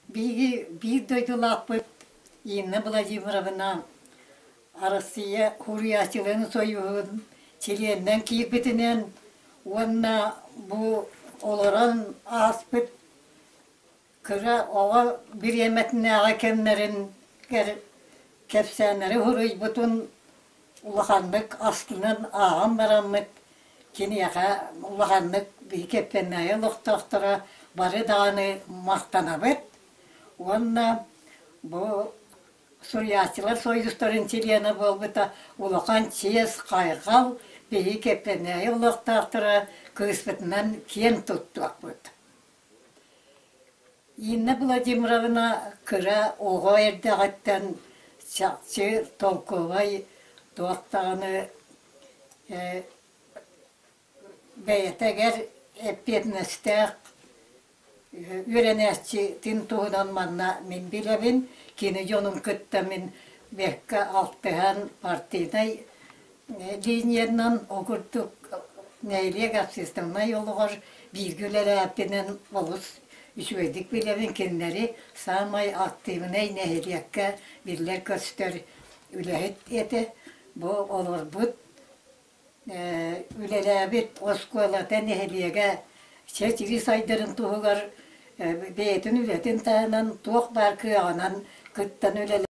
Биһиги биир дойдулаахпыт Инна Владимировна Арассыыйа Суруйааччыларын сойууһун чилиэнинэн киирбитинэн уонна бу олорон ааспыт кыра оҕо бириэмэтинээҕи кэмнэрин кэпсээннэри суруйбутун улаханнык астынан ааҕан бараммыт киниэхэ улаханнык биһиги Кэппэннээйи олохтоохторо бары даҕаны махтанабыт уонна бу Суруйааччылар сойуустарын чилиэнэ буолбута улахан чиэс, хайҕал, биһиги Кэппэнээйи олохтоохторо кыыспытынан киэн туттуохпут. Инна Владимировна кыра оҕо эрдэҕиттэн чахчы толкуобай туох даҕаны бэйэтигэр эппиэтинэстээх үөрэнээччитин туһунан манна мин билэбин. Кини дьонун кытта мин бэркэ алтыһан партийнай линиянан ол курдук нэһилиэк общественнай олоҕор бииргэ үлэлээбитинэн олус үчүгэйдик билэбин. Кинилэри саамай активнай нэһилиэккэ биллэр-көстөр үлэһит этэ. Бу олорбут үлэлээбит оскуолата нэһилиэгэ чэчири сайдарын туһугар бэйэтин үлэтин таһынан туох баар кыаҕынан кыттан үлэлээбит.